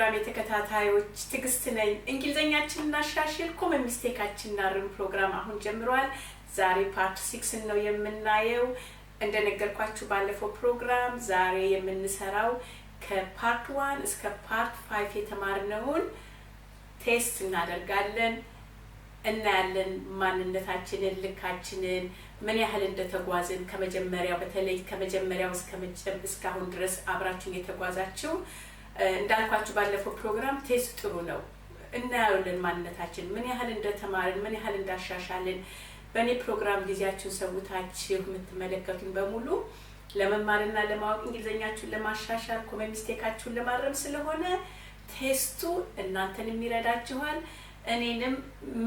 የፕሮግራም የተከታታዮች ትዕግስት ነኝ። እንግሊዘኛችንን እናሻሽል፣ common mistake ኣችንን እናርም ፕሮግራም አሁን ጀምሯል። ዛሬ part 6 ነው የምናየው። እንደነገርኳችሁ ባለፈው ፕሮግራም ዛሬ የምንሰራው ከ part 1 እስከ part 5 የተማርነውን test እናደርጋለን፣ እናያለን ማንነታችንን፣ ልካችንን፣ ምን ያህል እንደተጓዝን ከመጀመሪያው፣ በተለይ ከመጀመሪያው እስካሁን ድረስ አብራችሁን የተጓዛችሁ። እንዳልኳችሁ ባለፈው ፕሮግራም test ጥሩ ነው። እናየዋለን ማንነታችን፣ ምን ያህል እንደተማርን፣ ምን ያህል እንዳሻሻልን። በእኔ ፕሮግራም ጊዜያችሁን ሰውታችሁ የምትመለከቱን በሙሉ ለመማርና ለማወቅ፣ እንግሊዝኛችሁን ለማሻሻል፣ common mistake ኣችሁን ለማረም ስለሆነ test ኡ እናንተንም ይረዳችኋል፣ እኔንም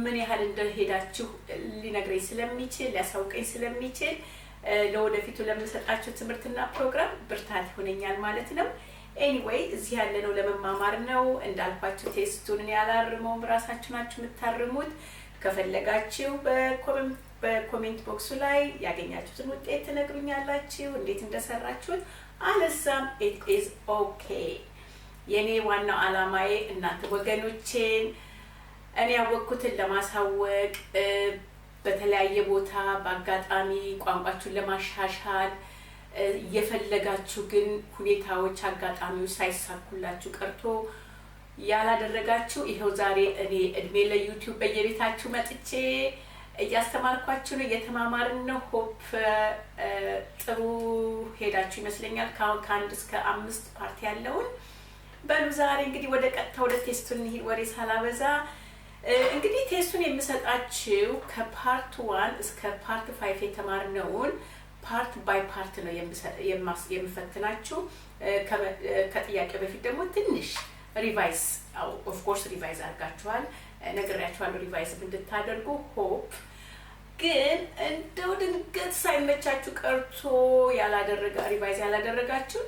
ምን ያህል እንደሄዳችሁ ሊነግረኝ ስለሚችል፣ ሊያሳውቀኝ ስለሚችል ለወደፊቱ ለምሰጣችሁ ትምህርትና ፕሮግራም ብርታት ይሆነኛል ማለት ነው። Anyway፣ እዚህ ያለነው ለመማማር ነው። እንዳልኳችሁ test ኡን እኔ አላርመውም፣ ራሳችሁ ናችሁ የምታርሙት። ከፈለጋችሁ በ comment box ኡ ላይ ያገኛችሁትን ውጤት ትነግሩኛላችሁ፣ እንዴት እንደሰራችሁት። አለዛም it is okay። የእኔ ዋናው አላማዬ እናንተ ወገኖቼን እኔ ያወቅኩትን ለማሳወቅ፣ በተለያየ ቦታ በአጋጣሚ ቋንቋችሁን ለማሻሻል እየፈለጋችሁ ግን ሁኔታዎች፣ አጋጣሚዎች ሳይሳኩላችሁ ቀርቶ ያላደረጋችሁ ይኸው ዛሬ እኔ እድሜ ለ YouTube በየቤታችሁ መጥቼ እያስተማርኳችሁ ነው፣ እየተማማርን ነው። Hope ጥሩ ሄዳችሁ ይመስለኛል። ከአንድ እስከ አምስት part ያለውን። በሉ ዛሬ እንግዲህ ወደ ቀጥታ ወደ test ኡ እንሂድ፣ ወሬ ሳላበዛ። እንግዲህ test ኡን የምሰጣችሁ ከ part 1 እስከ part 5 የተማርነውን part by part ነው የምፈትናችሁ። ከጥያቄው በፊት ደግሞ ትንሽ revise፣ of course revise አድርጋችኋል፣ ነግሬያችኋለሁ revise እንድታደርጉ። Hope ግን እንደው ድንገት ሳይመቻችሁ ቀርቶ ያላደረገ revise ያላደረጋችሁ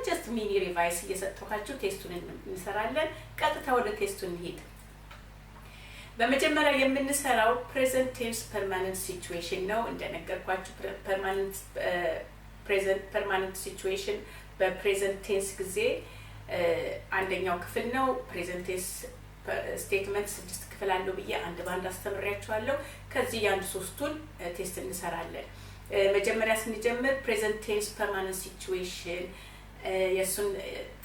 just mini revise እየሰጠኋችሁ test ኡን እንሰራለን። ቀጥታ ወደ test ኡ እንሂድ። በመጀመሪያ የምንሰራው present tense permanent situation ነው። እንደነገርኳችሁ permanent situation በ present tense ጊዜ አንደኛው ክፍል ነው። Present tense statement ስድስት ክፍል አለው ብዬ አንድ በአንድ አስተምሬያችኋለሁ። ከዚህ የአንድ ሶስቱን test እንሰራለን። መጀመሪያ ስንጀምር present tense permanent situation የእሱን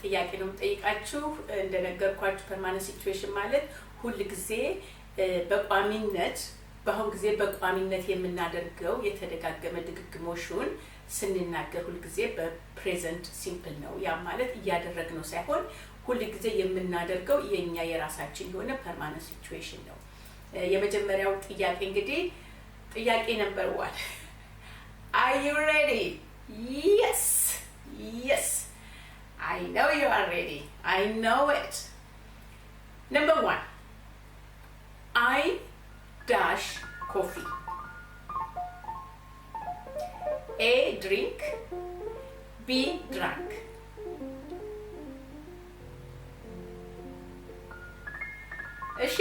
ጥያቄ ነው የምጠይቃችሁ። እንደነገርኳችሁ permanent situation ማለት ሁል ጊዜ በቋሚነት፣ በአሁን ጊዜ በቋሚነት የምናደርገው የተደጋገመ ድግግሞሹን ስንናገር ሁልጊዜ በ present simple ነው። ያ ማለት እያደረግነው ሳይሆን ሁል ጊዜ የምናደርገው የኛ የራሳችን የሆነ permanent situation ነው። የመጀመሪያው ጥያቄ እንግዲህ ጥያቄ number 1። Are you ready? Yes, I know you are ready. I know it. Number 1, I dash coffee. A, drink. B, drank. እሺ፣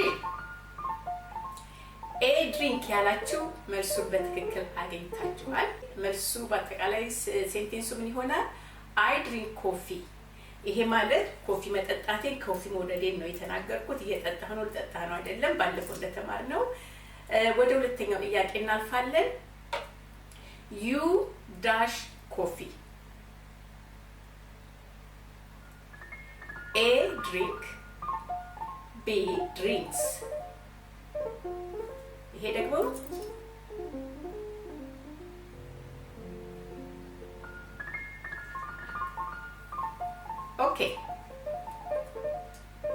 A, drink ያላችሁ መልሱን በትክክል አግኝታችኋል። መልሱ በአጠቃላይ sentence ኡ ምን ይሆናል? I drink coffee። ይሄ ማለት coffee መጠጣቴን፣ coffee መውደዴን ነው የተናገርኩት። እየጠጣሁ ነው፣ ልጠጣ ነው አይደለም። ባለፈው እንደተማርነው። ወደ ሁለተኛው ጥያቄ እናልፋለን። You dash coffee. A, drink. B, drinks። ይሄ ደግሞ okay፣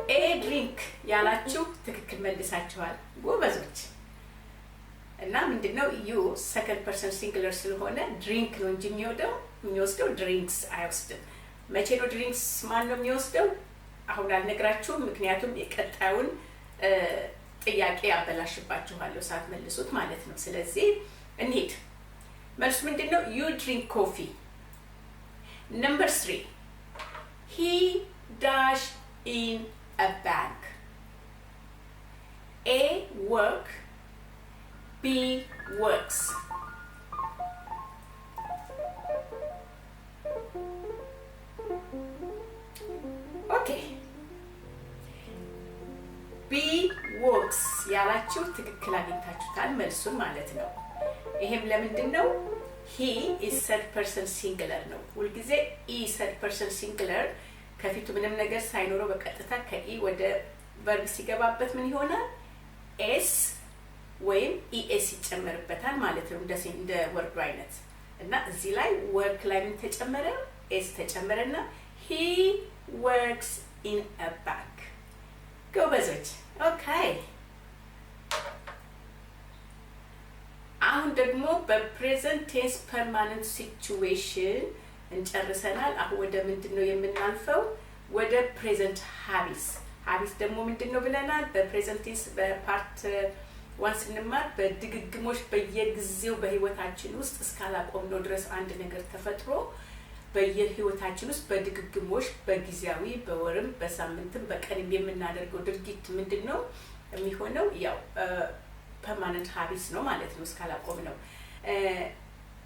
A, drink ያላችሁ ትክክል መልሳችኋል ጎበዞች። እና ምንድነው you second person singular ስለሆነ drink ነው እንጂ የሚወስደው drinks አይወስድም። መቼ ነው drinks ማን ነው የሚወስደው? አሁን አልነግራችሁም፣ ምክንያቱም የቀጣዩን ጥያቄ አበላሽባችኋለሁ ሳትመልሱት ማለት ነው። ስለዚህ እንሂድ። መልሱ ምንድን ነው? You drink coffee። Number 3, he dash in a bank. A, work. B, works. Okay. B works ያላችሁ ትክክል አግኝታችሁታል መልሱን ማለት ነው። ይሄም ለምንድን ነው? He is third person singular ነው። ሁልጊዜ ኢ third person singular ከፊቱ ምንም ነገር ሳይኖረው በቀጥታ ከ e ወደ verb ሲገባበት ምን ይሆናል? s ወይም es ይጨመርበታል ማለት ነው፣ እንደ word ኡ አይነት። እና እዚህ ላይ work ላይ ምን ተጨመረ? s ተጨመረና he works in a bank። ጎበዞች። Okay፣ አሁን ደግሞ በ present tense permanent situation እንጨርሰናል። አሁን ወደ ምንድን ነው የምናልፈው? ወደ present habits። Habits ደግሞ ምንድን ነው ብለናል? በ present tense በ part 1 ስንማር በድግግሞሽ በየጊዜው በህይወታችን ውስጥ እስካላቆምነው ድረስ አንድ ነገር ተፈጥሮ በየህይወታችን ውስጥ በድግግሞሽ በጊዜያዊ፣ በወርም፣ በሳምንትም፣ በቀንም የምናደርገው ድርጊት ምንድን ነው የሚሆነው? ያው permanent habits ነው ማለት ነው እስካላቆምነው።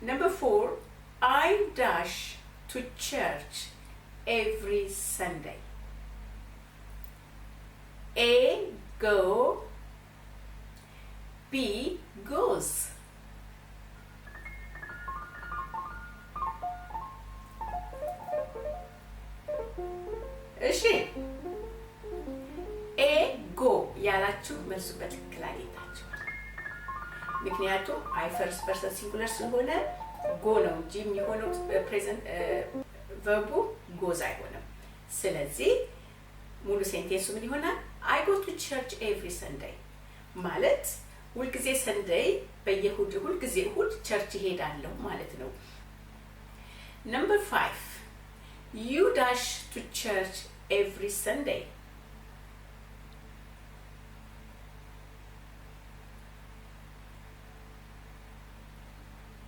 Number 4, I dash to church every Sunday. A go, B goes. እሺ፣ A go ያላችሁ መልሱ በትክክል አግኝታችኋል። ምክንያቱም I first person singular ስለሆነ go ነው እንጂ የሚሆነው present verb ኡ goes አይሆንም። ስለዚህ ሙሉ sentence ኡ ምን ይሆናል? I go to church every Sunday ማለት ሁልጊዜ Sunday በየእሁድ፣ ሁልጊዜ እሁድ church እሄዳለሁ ማለት ነው። Number 5, you dash to church every Sunday.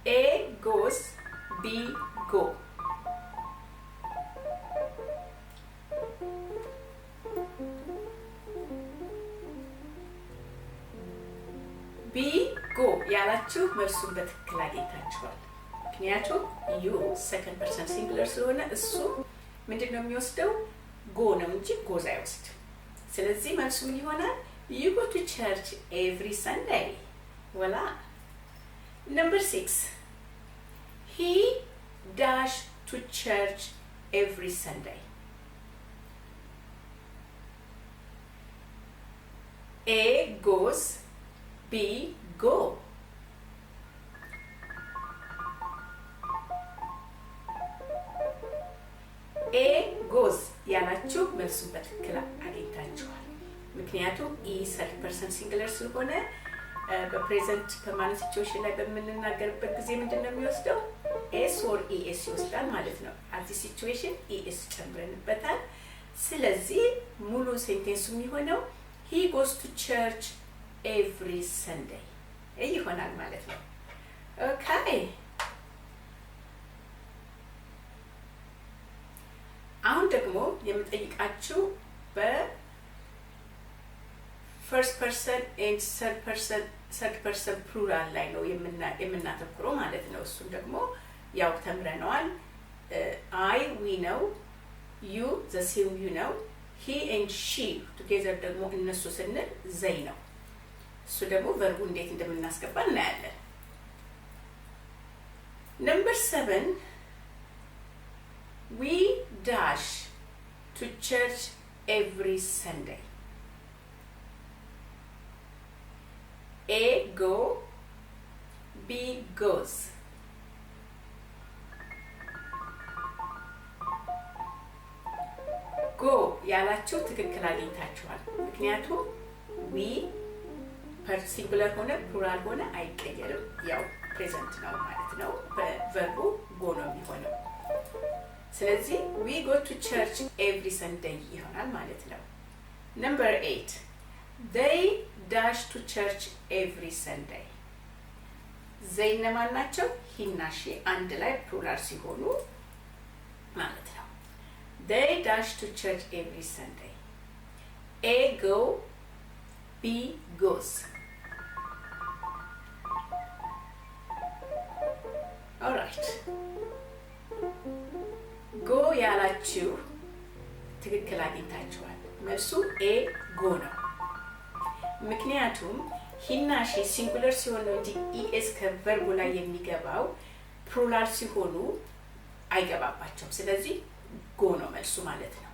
A goes, B go. B go ያላችሁ መልሱን በትክክል አግኝታችኋል። ምክንያቱም you second person singular ስለሆነ እሱ ምንድን ነው የሚወስደው? Go ነው እንጂ goes አይወስድም። ስለዚህ መልሱ ምን ይሆናል? You go to church every Sunday. Voila. Number 6, he dash to church every Sunday. A goes, B go. A goes ያላችሁ መልሱን በትክክል አግኝታችኋል። ምክንያቱም he third person singular ስለሆነ በ present permanent situation ላይ በምንናገርበት ጊዜ ምንድን ነው የሚወስደው? S or es ይወስዳል ማለት ነው። At this situation es ጨምረንበታል። ስለዚህ ሙሉ sentence ኡ የሚሆነው he goes to church every Sunday ይሆናል ማለት ነው። Okay፣ አሁን ደግሞ የምጠይቃችሁ በ first person and third person plural ላይ ነው የምናተኩረው ማለት ነው። እሱም ደግሞ ያው ተምረነዋል። I we ነው፣ you the same you ነው፣ he and she together ደግሞ እነሱ ስንል they ነው። እሱ ደግሞ verb ኡ እንዴት እንደምናስገባ እናያለን። Number 7, we dash to church every Sunday. A go, B goes. Go ያላችሁ ትክክል አግኝታችኋል። ምክንያቱም we singular ሆነ plural ሆነ አይቀየርም፣ ያው present ነው ማለት ነው። በ verb ኡ go ነው የሚሆነው። ስለዚህ we go to church every Sunday ይሆናል ማለት ነው። Number 8, they dash to church every Sunday. They እነማን ናቸው? He ና she አንድ ላይ plural ሲሆኑ ማለት ነው። They dash to church every Sunday. A go, B goes. Alright, go ያላችሁ ትክክል አግኝታችኋል። መልሱ A go ነው። ምክንያቱም he ና she singular ሲሆን ነው እንጂ es ከ verb ኡ ላይ የሚገባው፣ plural ሲሆኑ አይገባባቸውም። ስለዚህ go ነው መልሱ ማለት ነው።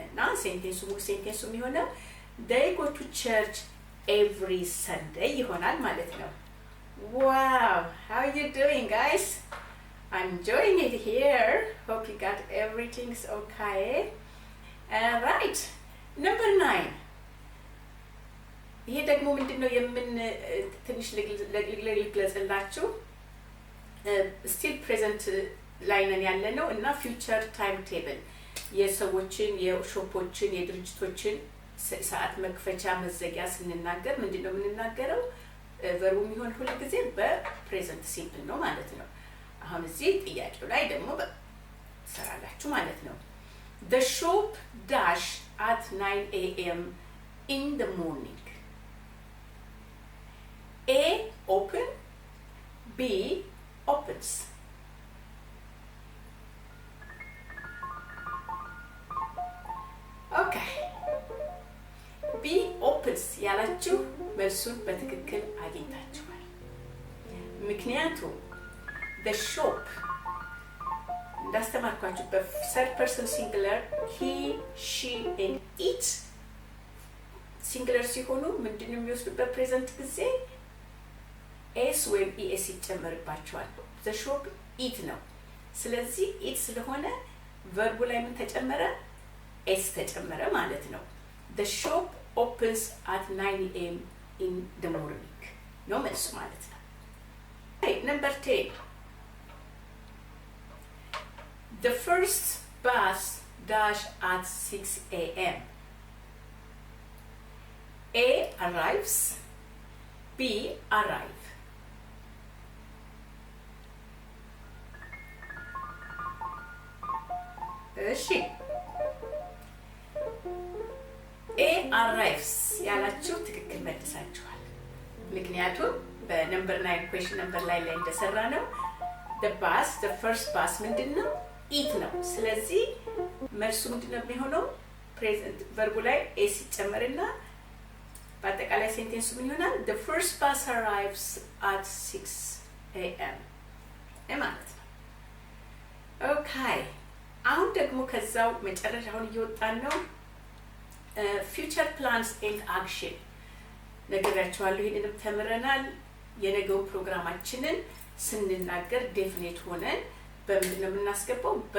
እና sentence ኡ፣ ሙሉ sentence ኡ የሚሆነው "They go to church every Sunday" ይሆናል ማለት ነው። Wow, how you doing, guys? I'm enjoying it here. Hope you got everything's okay. Right, number 9. ይሄ ደግሞ ምንድን ነው የምን ትንሽ ልግለጽላችሁ። Still present ላይ ነን ያለ ነው እና future time table፣ የሰዎችን፣ የ shop ኦችን፣ የድርጅቶችን ሰዓት መክፈቻ መዘጊያ ስንናገር ምንድን ነው የምንናገረው? Verb ኡ የሚሆን ሁል ጊዜ በ present simple ነው ማለት ነው። አሁን እዚህ ጥያቄው ላይ ደግሞ ትሰራላችሁ ማለት ነው። The shop dash at 9 a.m. in the morning. A, open, B, opens. Okay, B, opens ያላችሁ መልሱን በትክክል አግኝታችኋል። ምክንያቱም the shop እንዳስተማርኳችሁ በ third person singular, he, she and it singular ሲሆኑ ምንድን ነው የሚወስዱበት? Present ጊዜ s ወይም es ይጨመርባቸዋል። The shop it ነው። ስለዚህ it ስለሆነ verb ኡ ላይ ምን ተጨመረ? S ተጨመረ ማለት ነው። The shop opens at 9 a.m. in the morning ነው መልሱ ማለት ነው። Number 10. The first bus dash at 6 a.m. A, arrives, B, arrive. እሺ፣ A, arrives ያላችሁ ትክክል መልሳችኋል። ምክንያቱም በ number 9, question number ላይ እንደሰራነው bus, first bus ምንድን ነው? It ነው። ስለዚህ መልሱ ምንድን ነው የሚሆነው? Present verb ኡ ላይ s ይጨመርና በአጠቃላይ sentence ኡ ምን ይሆናል? "The first bus arrives at 6 a.m." ማለት ነው። Okay, አሁን ደግሞ ከዛው መጨረሻ አሁን እየወጣን ነው። Future plans and action ነግሬያችኋለሁ። ይህንንም ተምረናል። የነገውን ፕሮግራማችንን ስንናገር definite ሆነን በምንድን ነው የምናስገባው? በ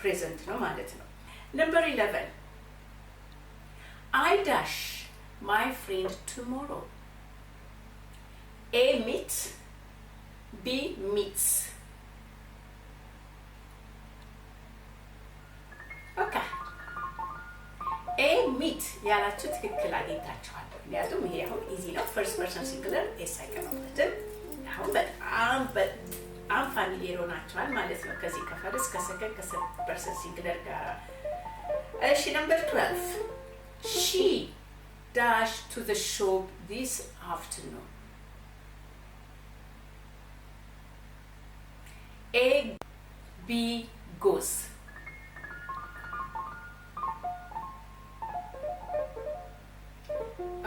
present ነው ማለት ነው። Number 11. I dash my friend tomorrow. A, meet, B, meets. Okay, A, meet ያላችሁ ትክክል አግኝታችኋል። ምክንያቱም ይሄ አሁን easy ነው። First person singular s አይገባበትም። አሁን በጣም በጣም familiar ሆናችኋል ማለት ነው ከዚህ ከ first፣ ከ second፣ ከ third person singular ጋር። እሺ፣ number 12. She dash to the shop this afternoon. A, B, goes.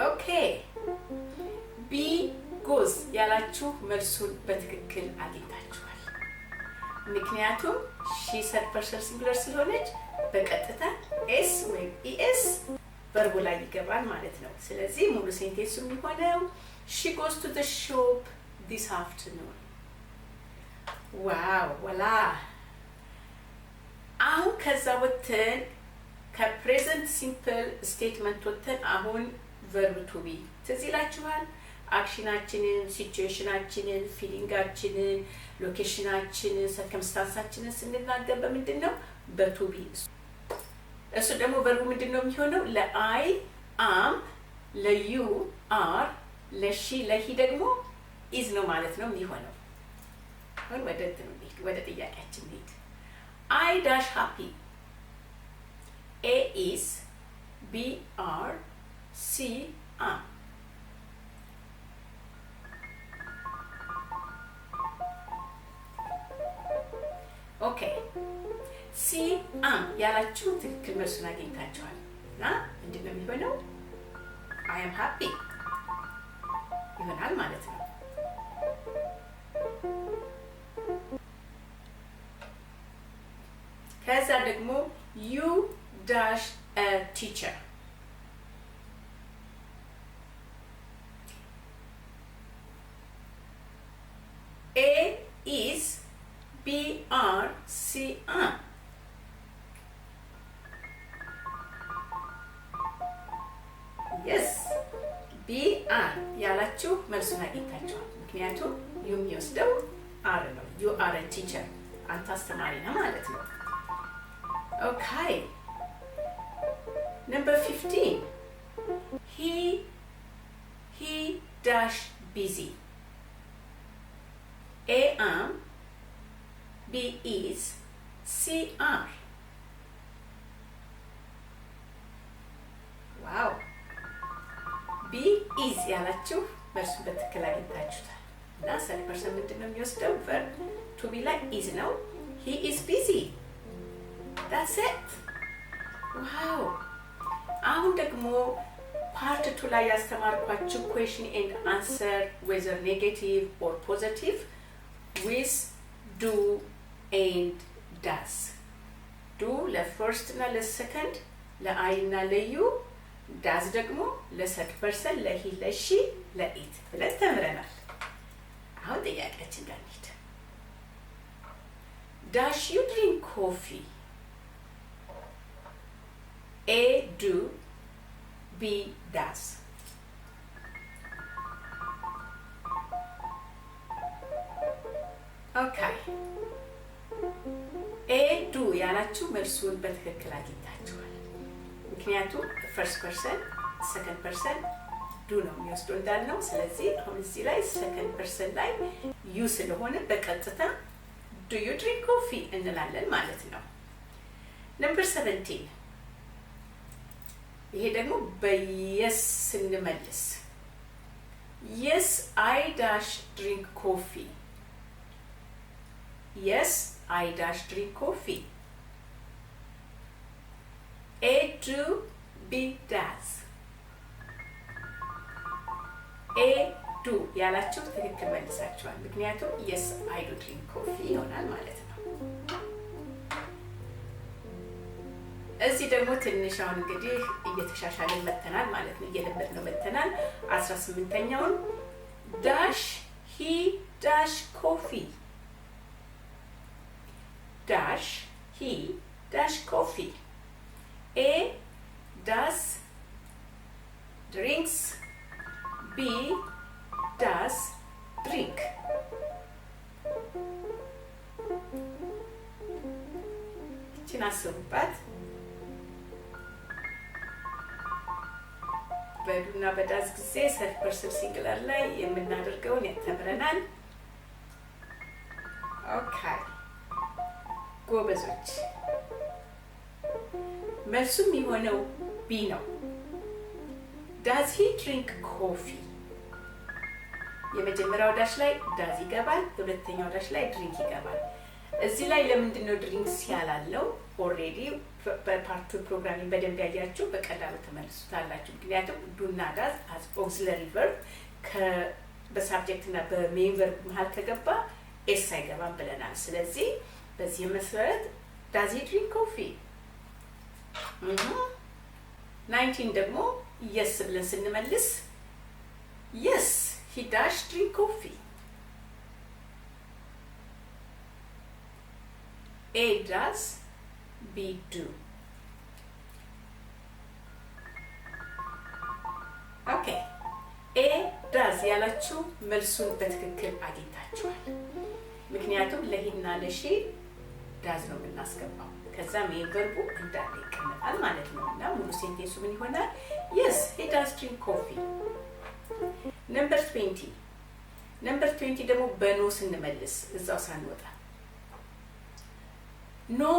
Okay, B, goes ያላችሁ መልሱን በትክክል አግኝታችኋል። ምክንያቱም she third person singular ስለሆነች በቀጥታ s ወይም es verb ኡ ላይ ይገባል ማለት ነው። ስለዚህ ሙሉ sentence ኡ የሚሆነው "She goes to the shop this afternoon." Wow, ወላ አሁን ከዛ ወጥተን፣ ከ present simple statement ወጥተን አሁን verb to be ትዝ ይላችኋል። Action ኣችንን፣ situation ኣችንን፣ feeling ኣችንን፣ location ኣችንን፣ circumstance ኣችንን ስንናገር በምንድን ነው? በ to be። እሱ ደግሞ verb ኡ ምንድን ነው የሚሆነው? ለ I am፣ ለ you are፣ ለ she፣ ለ he ደግሞ is ነው ማለት ነው የሚሆነው። አሁን ወደ እንትኑ እንሂድ፣ ወደ ጥያቄያችን እንሂድ። I dash happy. A, is, B, are, C, am. Okay, C, am ያላችሁ ትክክል መልሱን አግኝታችኋል። እና ምንድን ነው የሚሆነው? I am happy. ይሆናል ማለት ነው። ከዛ ደግሞ you dash a teacher. A is, B are, C am. Yes, B are ያላችሁ መልሱን አግኝታችኋል። ምክንያቱም you የሚወስደው are ነው። You are teacher፣ አንተ አስተማሪ ነህ ማለት ነው። Okay, number 15. He dash busy. A am, B is, C are. Wow, B is ያላችሁ መልሱን በትክክል አግኝታችሁታል። እና third person ምንድን ነው የሚወስደው? Verb to be ላይ is ነው። He is busy, that's it. Wow! አሁን ደግሞ part two ላይ ያስተማርኳችሁ question and answer, whether negative or positive, with do and does. Do ለ first እና ለ second፣ ለ I እና ለ you፣ does ደግሞ ለ third person፣ ለ he፣ ለ she፣ ለ it ብለን ተምረናል። አሁን ጥያቄያችን ጋር እንሂድ። Dash you drink coffee? A do, B does. Okay, A do ያላችሁ መልሱን በትክክል አግኝታችኋል። ምክንያቱም first person, second person do ነው የሚወስደው እንዳልነው። ስለዚህ አሁን እዚህ ላይ second person ላይ you ስለሆነ በቀጥታ "Do you drink coffee?" እንላለን ማለት ነው። Number 17. ይሄ ደግሞ በ yes ስንመልስ፣ yes, I dash drink coffee. Yes, I dash drink coffee. A do, B does. A do ያላችሁ ትክክል መልሳችኋል። ምክንያቱም yes, I do drink coffee ይሆናል ማለት ነው። እዚህ ደግሞ ትንሽ አሁን እንግዲህ እየተሻሻልን መተናል ማለት ነው፣ እየለመድነው መተናል። 18ኛውን dash he dash coffee. Dash he dash coffee. A does drinks, B does drink. ይችን አስቡባት። በ do ና በ does ጊዜ third person singular ላይ የምናደርገውን ተምረናል። Okay ጎበዞች፣ መልሱም የሆነው B ነው። Does he drink coffee? የመጀመሪያው dash ላይ does ይገባል፣ የሁለተኛው dash ላይ drink ይገባል። እዚህ ላይ ለምንድን ነው drinks ያላለው? Already በ part two programming በደንብ ያያችሁ በቀላሉ ተመልሱታላችሁ። ምክንያቱም do ና does as auxiliary verb በ subject እና በ main verb መሀል ከገባ s አይገባም ብለናል። ስለዚህ በዚህ መሰረት does he drink coffee? 19 ደግሞ yes ብለን ስንመልስ፣ yes, he dash drink coffee. A does, B do. Okay, A does ያላችሁ መልሱን በትክክል አግኝታችኋል። ምክንያቱም ለ he ና ለ she does ነው የምናስገባው። ከዛ main verb ኡ እንዳለ ይቀመጣል ማለት ነው እና ሙሉ sentence ኡ ምን ይሆናል? Yes, he does drink coffee. Number 20. Number 20 ደግሞ በ no ስንመልስ፣ እዛው ሳንወጣ፣ no,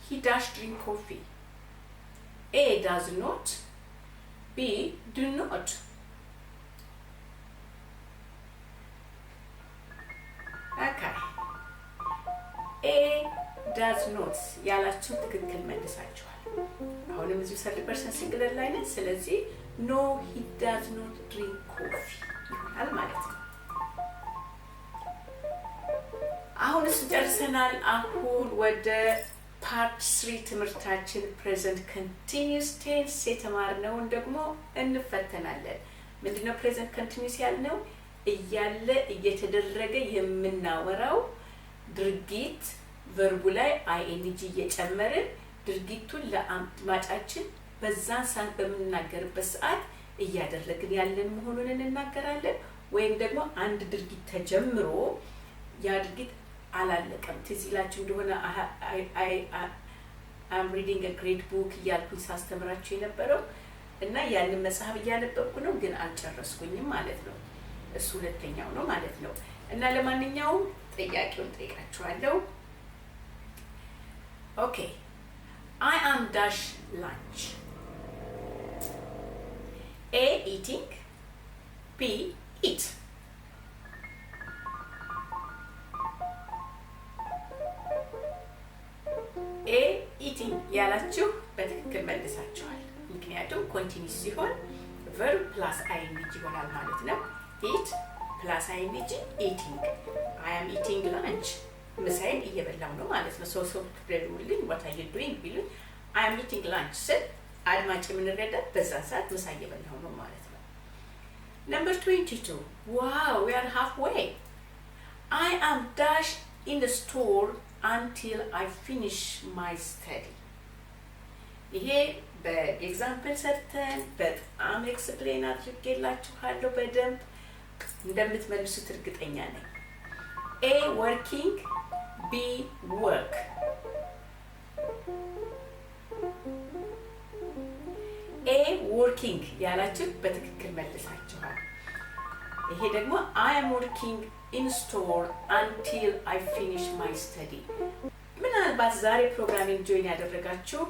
he dash drink coffee. A does not, B do not. Okay, A does not ያላችሁ ትክክል መልሳችኋል። አሁንም እዚሁ third person singular ላይ ነን። ስለዚህ no, he does not drink coffee ይሆናል ማለት ነው። አሁን እሱ ጨርሰናል። አሁን ወደ part 3 ትምህርታችን present continuous tense የተማርነውን ደግሞ እንፈተናለን። ምንድነው present continuous ያልነው? እያለ እየተደረገ የምናወራው ድርጊት verb ኡ ላይ ing እየጨመርን ድርጊቱን ለአድማጫችን በዛን ሰዓት በምንናገርበት ሰዓት እያደረግን ያለን መሆኑን እንናገራለን። ወይም ደግሞ አንድ ድርጊት ተጀምሮ ያ ድርጊት አላለቀም። ትዝ ይላችሁ እንደሆነ "I'm reading great book" እያልኩኝ ሳስተምራችሁ የነበረው እና ያንን መጽሐፍ እያነበብኩ ነው፣ ግን አልጨረስኩኝም ማለት ነው። እሱ ሁለተኛው ነው ማለት ነው። እና ለማንኛውም ጥያቄውን ጠይቃችኋለሁ። Okay, I am dash lunch. A, eating. B, eat. A, eating ያላችሁ በትክክል መልሳችኋል። ምክንያቱም continuous ሲሆን verb plus ing ይሆናል ማለት ነው። Eat plus ing, eating. I am eating lunch፣ ምሳዬን እየበላሁ ነው ማለት ነው። ሰው ደውልኝ "What are you doing?" ቢሉኝ "I am eating lunch" ስል አድማጭ የምንረዳ በዛን ሰዓት ምሳ እየበላሁ ነው ማለት ነው። Number 22. Wow, we are halfway. I am dash in the store until I finish my study. ይሄ በ example ሰርተን በጣም explain አድርጌላችኋለሁ። በደንብ እንደምትመልሱት እርግጠኛ ነኝ። A, working. B, work. A, working ያላችሁ በትክክል መልሳችኋል። ይሄ ደግሞ I am working in store until I finish my study። ምናልባት ዛሬ ፕሮግራሜን join ያደረጋችሁ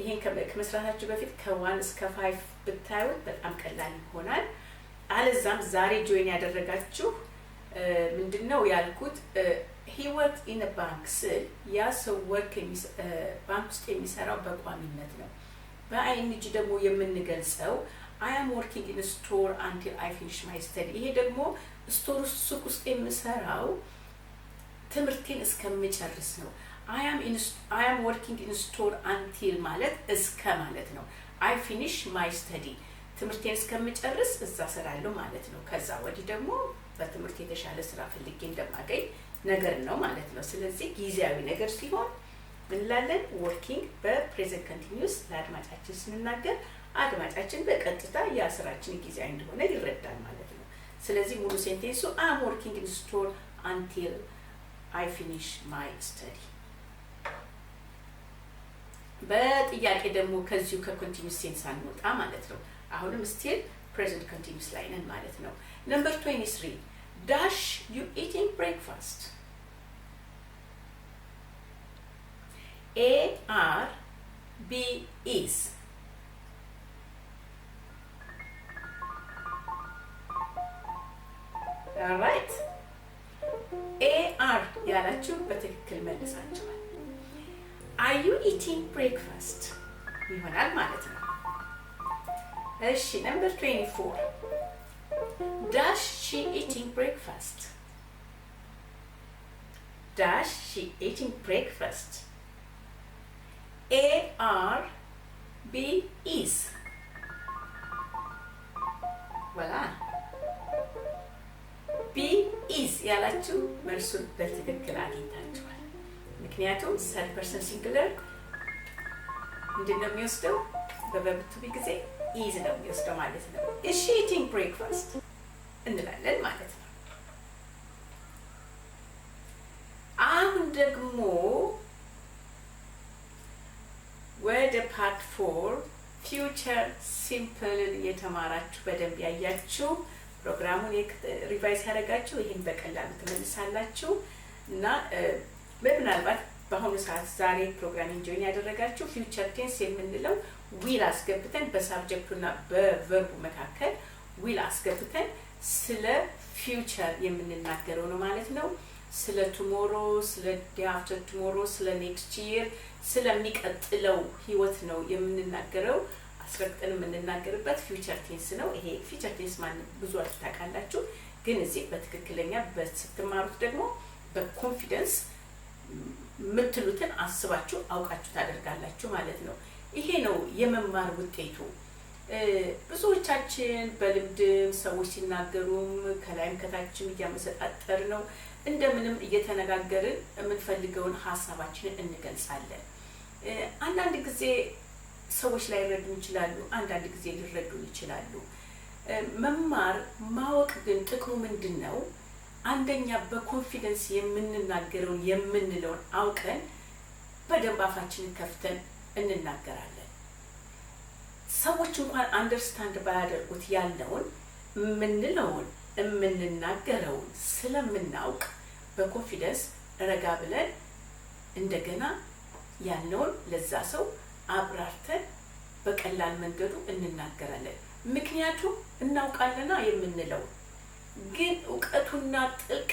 ይሄን ከመስራታችሁ በፊት ከ 1 እስከ 5 ብታዩት በጣም ቀላል ይሆናል። አለዛም ዛሬ join ያደረጋችሁ ምንድን ነው ያልኩት? He work in bank ስል ያ ሰው work ባንክ ውስጥ የሚሰራው በቋሚነት ነው። በ ing ደግሞ የምንገልጸው I am working in store until I finish my study። ይሄ ደግሞ store ውስጥ ሱቅ ውስጥ የምሰራው ትምህርቴን እስከምጨርስ ነው። I am working in store until ማለት እስከ ማለት ነው። I finish my study፣ ትምህርቴን እስከምጨርስ እዛ እሰራለሁ ማለት ነው። ከዛ ወዲህ ደግሞ በትምህርት የተሻለ ስራ ፈልጌ እንደማገኝ ነገር ነው ማለት ነው። ስለዚህ ጊዜያዊ ነገር ሲሆን ምን እንላለን? Working በ present continuous ለአድማጫችን ስንናገር አድማጫችን በቀጥታ ያ ስራችን ጊዜያዊ እንደሆነ ይረዳል ማለት ነው። ስለዚህ ሙሉ sentence ኡ I'm working in store until I finish my study። በጥያቄ ደግሞ ከዚሁ ከ continuous tense አንወጣ ማለት ነው። አሁንም still present continuous ላይ ነን ማለት ነው። Number 23. Dash you eating breakfast? A, are. B, is. Right, A, are ያላችሁ በትክክል መልሳችኋል። "Are you eating breakfast?" ይሆናል ማለት ነው። እሺ፣ number 24. Dash she eating breakfast? Dash she eating breakfast? A, are. B, is. Voila, B, is ያላችሁ መልሱን በትክክል አግኝታችኋል። ምክንያቱም third person singular ምንድን ነው የሚወስደው? በ verb to be ጊዜ is ነው የሚወስደው ማለት ነው። "Is she eating breakfast?" እንላለን ማለት ነው። አሁን ደግሞ ወደ part 4 future simple ን እየተማራችሁ በደንብ ያያችሁ ፕሮግራሙን revise ያደረጋችሁ ይህን በቀላሉ ትመልሳላችሁ እና ምናልባት በአሁኑ ሰዓት ዛሬ ፕሮግራሜን join ያደረጋችሁ future tense የምንለው will አስገብተን በ subject ኡና በ verb ኡ መካከል will አስገብተን ስለ future የምንናገረው ነው ማለት ነው። ስለ tomorrow፣ ስለ day after tomorrow፣ ስለ next year፣ ስለሚቀጥለው ህይወት ነው የምንናገረው። አስረግጠን የምንናገርበት future tense ነው። ይሄ future tense ማን ብዙ ታውቃላችሁ፣ ግን እዚህ በትክክለኛ ስትማሩት ደግሞ በ confidence የምትሉትን አስባችሁ አውቃችሁ ታደርጋላችሁ ማለት ነው። ይሄ ነው የመማር ውጤቱ። ብዙዎቻችን በልምድም ሰዎች ሲናገሩም ከላይም ከታችም እያመሰጣጠር ነው እንደምንም እየተነጋገርን የምንፈልገውን ሀሳባችንን እንገልጻለን። አንዳንድ ጊዜ ሰዎች ላይረዱን ይችላሉ፣ አንዳንድ ጊዜ ሊረዱን ይችላሉ። መማር ማወቅ ግን ጥቅሙ ምንድን ነው? አንደኛ በ confidence የምንናገረውን የምንለውን አውቀን በደንብ አፋችንን ከፍተን እንናገራለን። ሰዎች እንኳን understand ባያደርጉት ያለውን የምንለውን የምንናገረውን ስለምናውቅ በ confidence ረጋ ብለን እንደገና ያለውን ለዛ ሰው አብራርተን በቀላል መንገዱ እንናገራለን። ምክንያቱም እናውቃለና የምንለው። ግን እውቀቱና ጥልቅ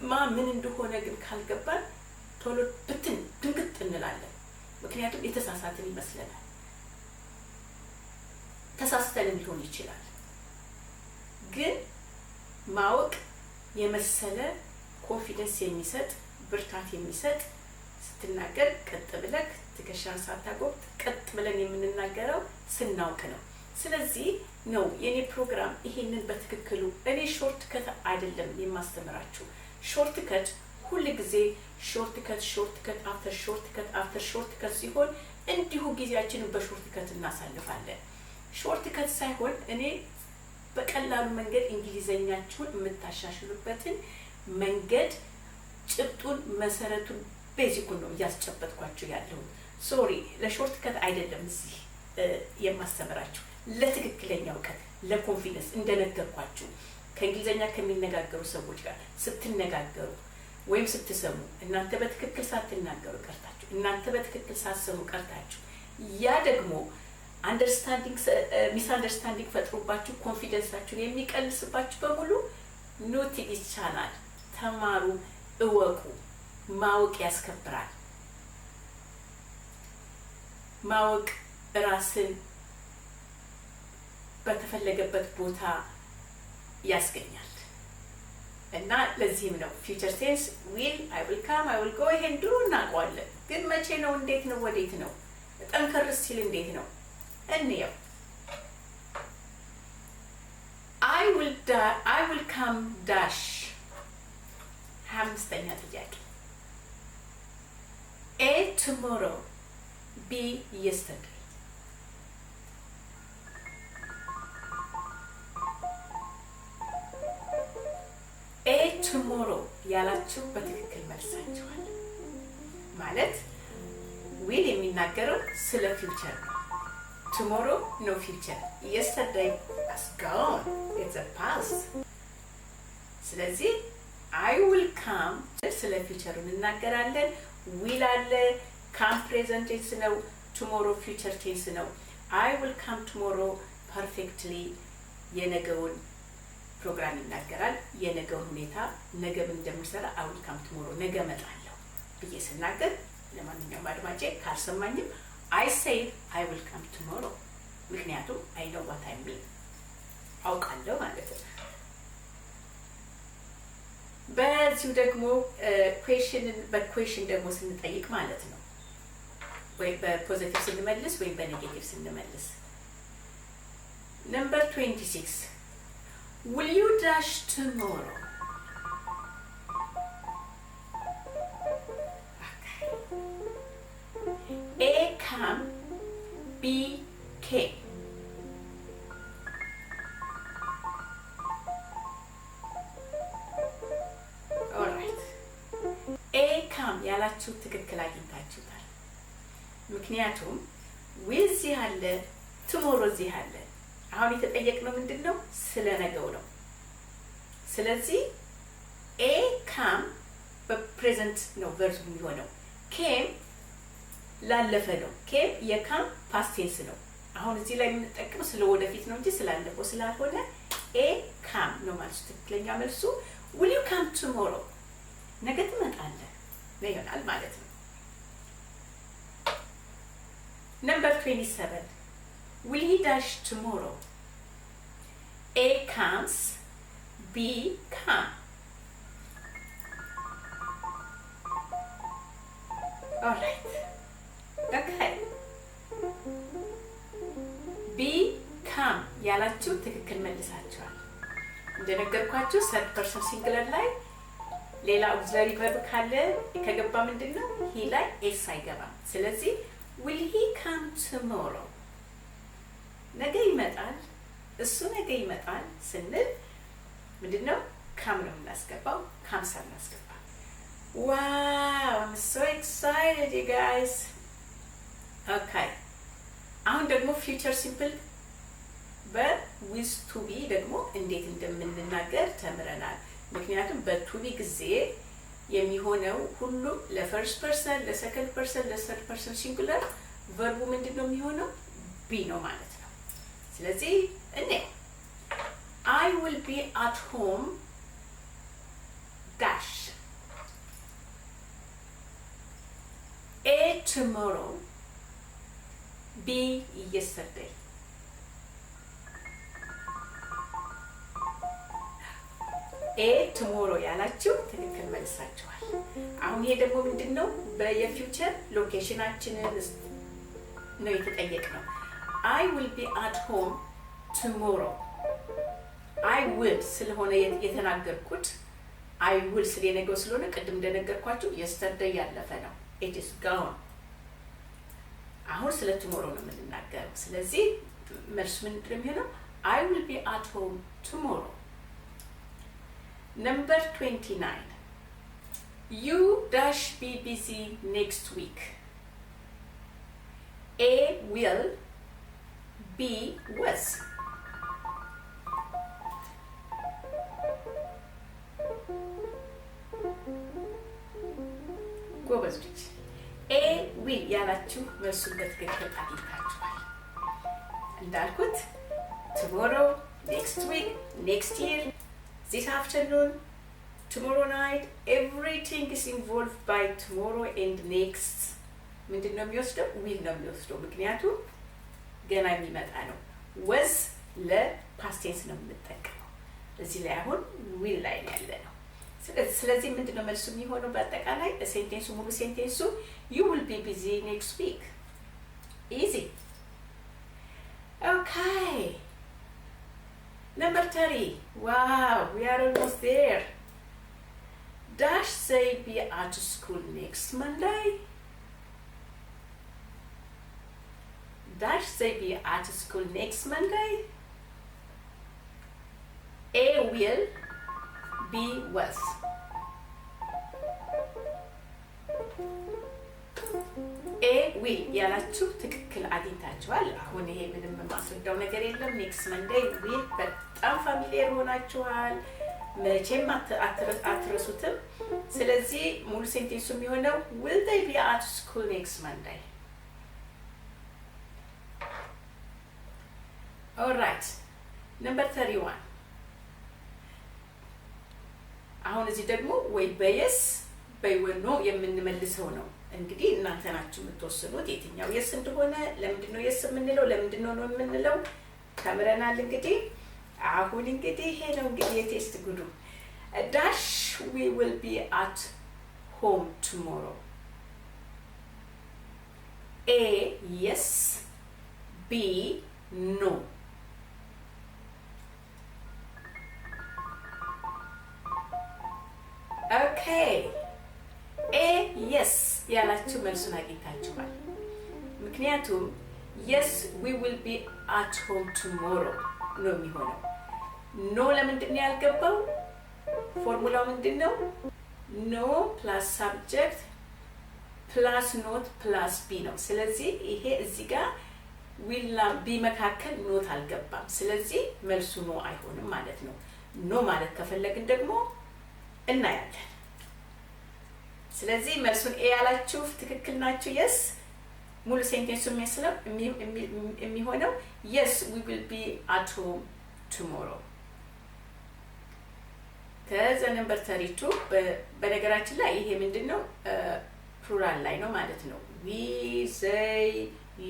ማ ምን እንደሆነ ግን ካልገባን ቶሎ ብትን ድንግጥ እንላለን። ምክንያቱም የተሳሳትን ይመስለናል። ተሳስተንም ሊሆን ይችላል። ግን ማወቅ የመሰለ confidence የሚሰጥ፣ ብርታት የሚሰጥ፣ ስትናገር ቀጥ ብለህ ትከሻን ሳታጎብጥ ቀጥ ብለን የምንናገረው ስናውቅ ነው። ስለዚህ ነው የኔ ፕሮግራም ይሄንን በትክክሉ። እኔ shortcut አይደለም የማስተምራችሁ። Shortcut ሁል ጊዜ shortcut, shortcut after shortcut after shortcut ሲሆን እንዲሁ ጊዜያችንን በ shortcut እናሳልፋለን። Shortcut ሳይሆን እኔ በቀላሉ መንገድ እንግሊዘኛችሁን የምታሻሽሉበትን መንገድ፣ ጭብጡን፣ መሰረቱን፣ basic ኡን ነው እያስጨበጥኳችሁ ያለሁት። Sorry፣ ለ shortcut አይደለም እዚህ የማስተምራችሁ፣ ለትክክለኛ እውቀት፣ ለ confidence። እንደነገርኳችሁ ከእንግሊዝኛ ከሚነጋገሩ ሰዎች ጋር ስትነጋገሩ ወይም ስትሰሙ እናንተ በትክክል ሳትናገሩ ቀርታችሁ፣ እናንተ በትክክል ሳትሰሙ ቀርታችሁ፣ ያ ደግሞ understanding misunderstanding ፈጥሮባችሁ confidence ኣችሁን የሚቀንስባችሁ በሙሉ ኑ ይቻላል። ተማሩ፣ እወቁ። ማወቅ ያስከብራል። ማወቅ ራስን በተፈለገበት ቦታ ያስገኛል። እና ለዚህም ነው future tense will፣ I will come፣ I will go፣ ይሄን ድሮ እናውቀዋለን። ግን መቼ ነው? እንዴት ነው? ወዴት ነው? ጠንከር ሲል እንዴት ነው? እንየው። I will come dash። 25ኛ ጥያቄ። A tomorrow፣ B yesterday። A tomorrow ያላችሁ በትክክል መልሳችኋል። ማለት will የሚናገረው ስለ future ነው። Tomorrow no future፣ yesterday has gone, it's past። ስለዚህ I will come ስለ future እንናገራለን። Will አለ፣ come present tense ነው፣ tomorrow future tense ነው። I will come tomorrow perfectly የነገውን ፕሮግራም ይናገራል። የነገውን ሁኔታ፣ ነገ ምን እንደምሰራ። I will come tomorrow፣ ነገ እመጣለሁ ብዬ ስናገር ለማንኛውም አድማጬ ካልሰማኝም I say I will come tomorrow፣ ምክንያቱም I know what I mean፣ አውቃለሁ ማለት ነው። በዚሁ ደግሞ question ን በ question ደግሞ ስንጠይቅ ማለት ነው፣ ወይ በ positive ስንመልስ ወይም በ negative ስንመልስ። Number 26፣ will you dash tomorrow? Okay. A come፣ B came። Alright፣ A come ያላችሁ ትክክል አግኝታችሁታል። ምክንያቱም will እዚህ አለ፣ tomorrow እዚህ አለ። አሁን የተጠየቅነው ምንድን ነው? ስለ ነገው ነው። ስለዚህ A come በ present ነው verb የሚሆነው። Came ላለፈ ነው። Came የ come past tense ነው። አሁን እዚህ ላይ የምንጠቀመው ስለ ወደፊት ነው እንጂ ስላለፈው ስላልሆነ A come ነው ማለት ትክክለኛ መልሱ። Will you come tomorrow፣ ነገ ትመጣለህ ነው ይሆናል ማለት ነው። Number 27፣ will you dash tomorrow? dash tomorrow. A comes, B come. Alright, okay. B come ያላችሁ ትክክል መልሳችኋል። እንደነገርኳችሁ third person singular ላይ ሌላ auxiliary verb ካለ ከገባ ምንድነው he ላይ s አይገባም። ስለዚህ will he come tomorrow፣ ነገ ይመጣል፣ እሱ ነገ ይመጣል ስንል ምንድነው come ነው የምናስገባው፣ comes አናስገባም። Wow, I'm so excited, you guys. Okay, አሁን ደግሞ future simple በ with to be ደግሞ እንዴት እንደምንናገር ተምረናል። ምክንያቱም በ to be ጊዜ የሚሆነው ሁሉም ለ first person፣ ለ second person፣ ለ third person singular verb ኡ ምንድነው የሚሆነው? Be ነው ማለት ነው። ስለዚህ እኔ I will be at home dash A tomorrow, B yesterday. A tomorrow ያላችሁ ትክክል መልሳችኋል። አሁን ይሄ ደግሞ ምንድነው በየ future location ኣችንን ነው የተጠየቅነው። I will be at home tomorrow. I will ስለሆነ የተናገርኩት I will ስለነገው ስለሆነ ቅድም እንደነገርኳችሁ yesterday ያለፈ ነው። It is gone. አሁን ስለ tomorrow ነው የምንናገረው። ስለዚህ መልሱ ምንድነው የሚሆነው? I will be at home tomorrow. Number 29. You dash be busy next week. A will, B was. ጎበዞች፣ A will ያላችሁ መልሱን በትክክል አግኝታችኋል። እንዳልኩት tomorrow, next week, next year, this afternoon, tomorrow night, everything is involved by tomorrow and next. ምንድነው የሚወስደው? Will ነው የሚወስደው፣ ምክንያቱም ገና የሚመጣ ነው። Was ለ past tense ነው የምንጠቀመው። እዚህ ላይ አሁን will ላይ ነው ያለነው። ስለዚህ ምንድነው መልሱ የሚሆነው? በአጠቃላይ sentence ኡ ሙሉ sentence ኡ you will be busy next week. Easy. Okay. Number 30. Wow, we are almost there. Dash they be at school next Monday? Dash they be at school next Monday? A will, B was. A will ያላችሁ ትክክል አግኝታችኋል። አሁን ይሄ ምንም የማስረዳው ነገር የለም። Next Monday will በጣም familiar ሆናችኋል፣ መቼም አትረሱትም። ስለዚህ ሙሉ sentence ኡ የሚሆነው will they be at school next Monday? Alright, number 31. አሁን እዚህ ደግሞ ወይ በ yes ወይ በ no የምንመልሰው ነው። እንግዲህ እናንተ ናችሁ የምትወስኑት የትኛው yes እንደሆነ። ለምንድን ነው yes የምንለው፣ ለምንድን ነው no የምንለው ተምረናል። እንግዲህ አሁን እንግዲህ ይሄ ነው እንግዲህ የ test ጉዱ። Dash we will be at home tomorrow. A yes, B no. Okay, A yes ያላችሁ መልሱን አግኝታችኋል። ምክንያቱም yes, we will be at home tomorrow ነው የሚሆነው። No ለምንድን ነው ያልገባው? ፎርሙላው ምንድን ነው? No plus subject plus not plus be ነው። ስለዚህ ይሄ እዚህ ጋር will ና be መካከል not አልገባም። ስለዚህ መልሱ no አይሆንም ማለት ነው። No ማለት ከፈለግን ደግሞ እናያለን። ስለዚህ መልሱን A ያላችሁ ትክክል ናችሁ። Yes, ሙሉ sentence ኡ የሚመስለው የሚሆነው yes, we will be at home tomorrow። ከዛ number 32። በነገራችን ላይ ይሄ ምንድን ነው? Plural ላይ ነው ማለት ነው። We, they,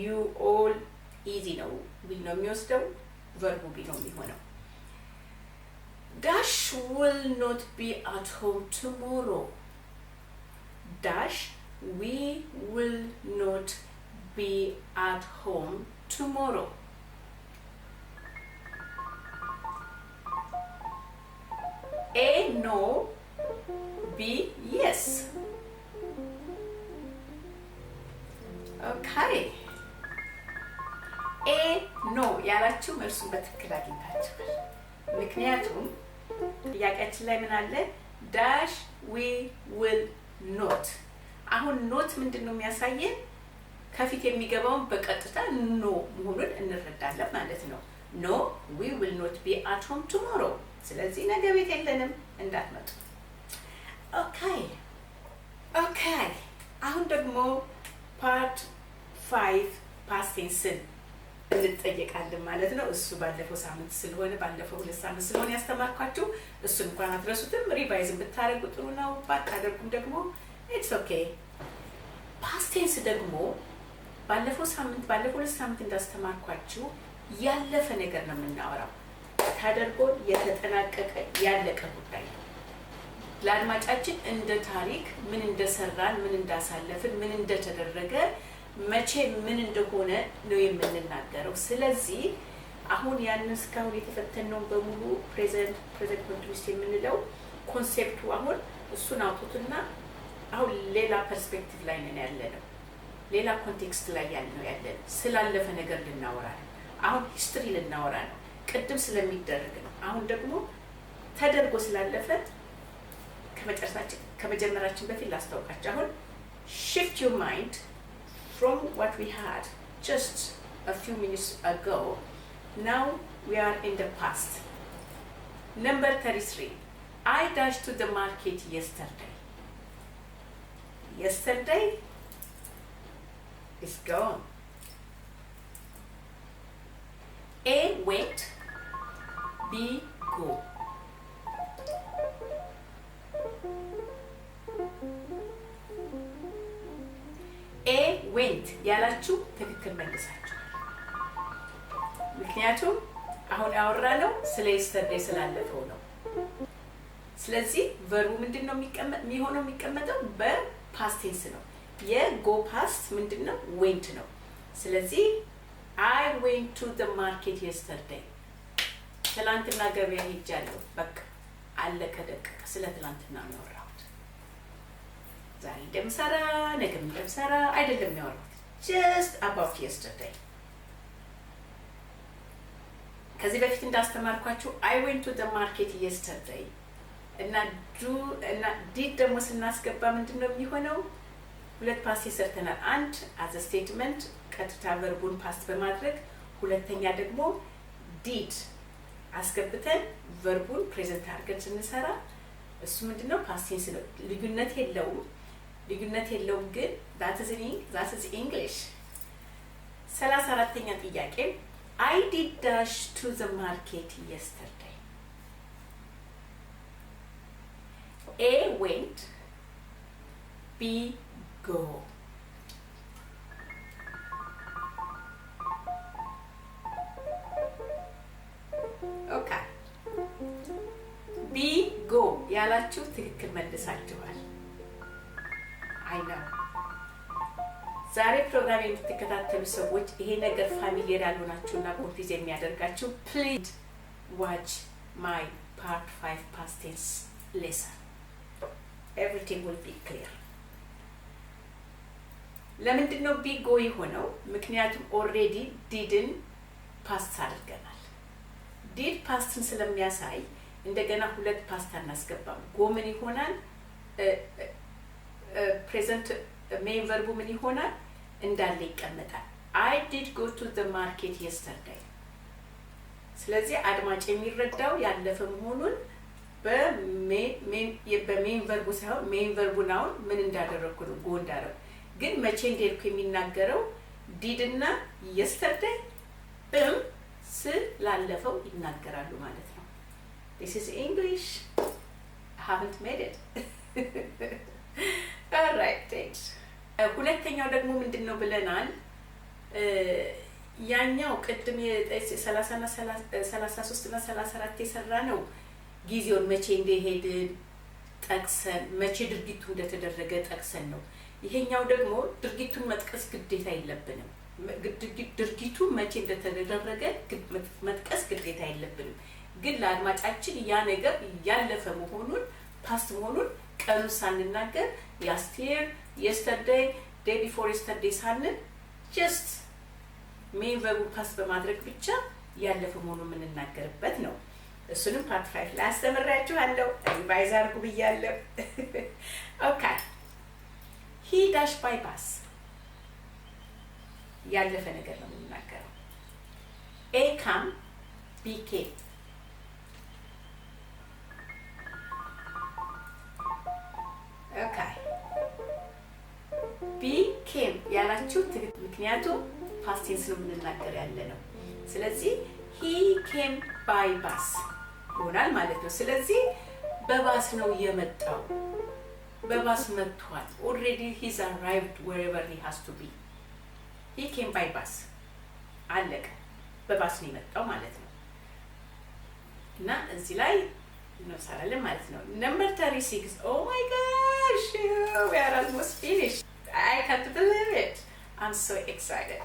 you, all Easy ነው። Will ነው የሚወስደው፣ verb ኡ be ነው የሚሆነው። Dash will not be at home tomorrow. Dash we will not be at home tomorrow. A, no. B, yes. Okay, A, no ያላችሁ መልሱን በትክክል አግኝታችኋል። ምክንያቱም ጥያቄያችን ላይ ምን አለ? Dash we will not። አሁን not ምንድን ነው የሚያሳየን? ከፊት የሚገባውን በቀጥታ no መሆኑን እንረዳለን ማለት ነው። No, we will not be at home tomorrow። ስለዚህ ነገ ቤት የለንም፣ እንዳትመጡ። Okay። አሁን ደግሞ part 5 past tense ን እንጠየቃለን ማለት ነው። እሱ ባለፈው ሳምንት ስለሆነ፣ ባለፈው 2 ሳምንት ስለሆነ ያስተማርኳችሁ እሱን እንኳን አትረሱትም። Revise ብታደርጉ ጥሩ ነው። ባታደርጉም ደግሞ it's okay። Past tense ደግሞ ባለፈው ሳምንት፣ ባለፈው 2 ሳምንት እንዳስተማርኳችሁ ያለፈ ነገር ነው የምናወራው። ተደርጎ የተጠናቀቀ ያለቀ ጉዳይ ነው። ለአድማጫችን እንደ ታሪክ ምን እንደሰራን፣ ምን እንዳሳለፍን፣ ምን እንደተደረገ፣ መቼ ምን እንደሆነ ነው የምንናገረው። ስለዚህ አሁን ያንን እስካሁን የተፈተነውን በሙሉ present continuous የምንለው concept ኡ አሁን እሱን አውጡትና አሁን ሌላ perspective ላይ ነን ያለነው። ሌላ context ላይ ያለ ነው ያለነው። ስላለፈ ነገር ልናወራ ነው። አሁን history ልናወራ ነው። ቅድም ስለሚደረግ ነው። አሁን ደግሞ ተደርጎ ስላለፈ ከመጨረሳችን ከመጀመራችን በፊት ላስታውቃችሁ። አሁን shift your mind from what we had just a few minutes ago. Now we are in the past. Number 33. I dashed to the market yesterday. Yesterday is gone. A, went. B, go. A, went ያላችሁ ትክክል መልሳችኋል። ምክንያቱም አሁን ያወራነው ስለ yesterday ስላለፈው ነው። ስለዚህ verb ኡ ምንድን ነው የሚሆነው? የሚቀመጠው በ past tense ነው። የ go past ምንድን ነው? Went ነው። ስለዚህ I went to the market yesterday፣ ትላንትና ገበያ ሄጃለሁ። በቃ አለቀ ደቀቀ። ስለ ትላንትና ነው ያወራሁት። ዛሬ እንደምሰራ ነገም እንደምሰራ አይደለም ያወራሁት። Just about yesterday። ከዚህ በፊት እንዳስተማርኳችሁ I went to the market yesterday እና do እና did ደግሞ ስናስገባ ምንድን ነው የሚሆነው? ሁለት past ሰርተናል። አንድ as a statement ቀጥታ verb ኡን past በማድረግ፣ ሁለተኛ ደግሞ did አስገብተን verb ኡን present አድርገን ስንሰራ እሱ ምንድነው? Past tense ነው። ልዩነት የለውም፣ ልዩነት የለውም። ግን that is English። 34ኛ ጥያቄ። I did dash to the market yesterday. A, went. B, go. Okay, B, go ያላችሁ ትክክል መልሳችኋል። I know ዛሬ ፕሮግራም የምትከታተሉ ሰዎች ይሄ ነገር familiar ያልሆናችሁና confuse የሚያደርጋችሁ please watch my part 5 past tense lesson. Everything will be clear። ለምንድን ነው B, go የሆነው? ምክንያቱም already did ን past አድርገናል። Did past ን ስለሚያሳይ እንደገና ሁለት past አናስገባም። Go ምን ይሆናል? Present main verb ኡ ምን ይሆናል? እንዳለ ይቀመጣል። I did go to the market yesterday። ስለዚህ አድማጭ የሚረዳው ያለፈ መሆኑን በ main verb ኡ ሳይሆን main verb ኡን አሁን ምን እንዳደረግኩ ነው፣ go እንዳደረግኩ፣ ግን መቼ እንደሄድኩ የሚናገረው did እና yesterday እም ስላለፈው ይናገራሉ ማለት ነው። This is English. I haven't made it. Alright, thanks. ሁለተኛው ደግሞ ምንድን ነው ብለናል? ያኛው ቅድም 33 እና 34 የሰራ ነው ጊዜውን መቼ እንደሄድን ጠቅሰን፣ መቼ ድርጊቱ እንደተደረገ ጠቅሰን ነው። ይሄኛው ደግሞ ድርጊቱን መጥቀስ ግዴታ የለብንም። ድርጊቱ መቼ እንደተደረገ መጥቀስ ግዴታ የለብንም። ግን ለአድማጫችን ያ ነገር ያለፈ መሆኑን፣ past መሆኑን ቀኑን ሳንናገር፣ last year, yesterday, day before yesterday ሳንል just main verb ኡ past በማድረግ ብቻ ያለፈ መሆኑን የምንናገርበት ነው። እሱንም part 5 ላይ አስተምሬያችኋለሁ። Revise አድርጉ ብያለሁ። Okay, he dash by bus። ያለፈ ነገር ነው የምንናገረው። A come, B came. Okay, B came ያላችሁ ትክክል፣ ምክንያቱም past tense ነው የምንናገር ያለ ነው። ስለዚህ he came by bus ይሆናል ማለት ነው። ስለዚህ በባስ ነው የመጣው፣ በባስ መጥቷል። Already he's arrived wherever he has to be. He came by bus፣ አለቀ። በባስ ነው የመጣው ማለት ነው። እና እዚህ ላይ እንወሳለን ማለት ነው። ነምበር 36። ኦ ማይ ጋሽ፣ ዊ አር አልሞስት ፊኒሽ። አይ ካንት ብሊቭ ኢት፣ አም ሶ ኤክሳይትድ።